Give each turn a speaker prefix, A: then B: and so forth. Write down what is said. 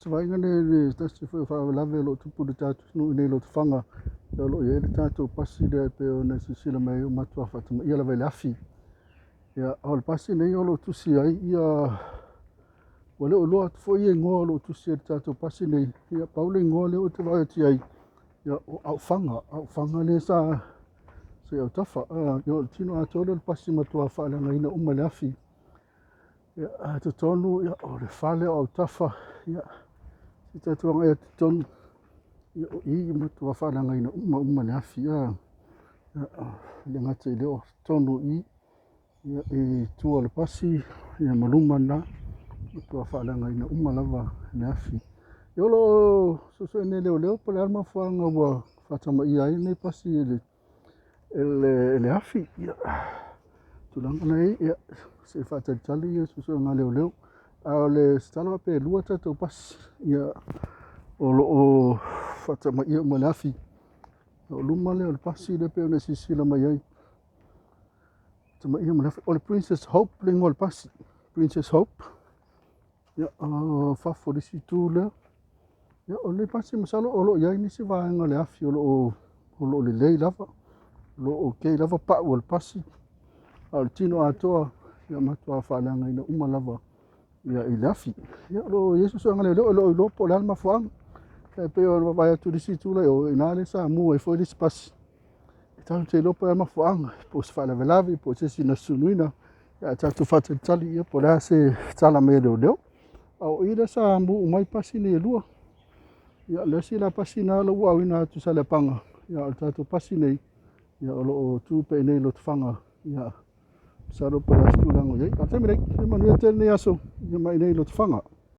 A: Se vaaiga lenei i le tasi foi o faalavelave o lo o tupu i le tatou atunuu i inei i Lotofaga, o lo o i ai le tatou pasi lea e pei ona e silasila mai ai ua matua faatamaia lava i le afi. Ia, o le pasi lenei o lo o tusi ai ia ua le o iloa atu foi ia igoa o lo o tusi ai i le tatou pasi lenei. Ia pau le igoa lea ou te vaai atu i ai, ia o Aufaga, Aufaga lea sa i autafa. Ia o le tino atoa lea o le pasi matua faaleagaina uma e le afi. Ia, ae totonu ia, o le fale o autafa, ia, se i tatou agai atu i totonu, ia, o i matua faaleagaina uma uma e le afi. Ia, e le gata i lea o totonu i i, ia, i tua o le pasi, ia ma luma lena, matua faaleagaina uma lava e le afi. Ia, o lo o suesueina e leoleo po o le a le mafuaaga ua faatamaia ai lenei pasi e le e le afi. Ia, tulaga la e i ai, ia, se i faatalitali ia suesuega a leoleo. A o le tala faapea e 2 tatou pasi, ia, o lo o faatamaia uma e le afi. O luma lea o le pasi lea pei ona e silasila mai ai. Tamaia ma le afi. O le Princess Hope le igoa o le pasi. Princess Hope. Ia, o fafo i le isi itu lea. Ia, o lenei pasi masalo o lo o i ai nisi vaega o le afi o lo o lelei lava. O lo o okay lava pau o le pasi. A o le tino atoa, ia matua faaleagaina uma lava ia, i le afi. Ia, o lo o i ai suesuega a leoleo, e le o iloa po o le a le mafuaaga. E pei ona vaavaai atu i le isi itu la i o, i ina lea sa mu ai foi le isi pasi. E tatou te iloa po o le a le mafuaaga, po o se faalavelave, po o se isi na susunuina. Ia, ae tatou faatalitali ia po o le a se tala mai a leoleo. A o i lea sa mu uma ai pasi nei e 2. Ia, o le isi la pasi lena ua auina atu i Saleapaga, ia, o le tatou pasi nei, ia, o lo o tu pea i inei i Lotofaga, ia, masalo po o le a se tulaga o i ai. A o le taimi nei, ia manuia tele lenei aso, ia mai i inei i Lotofaga.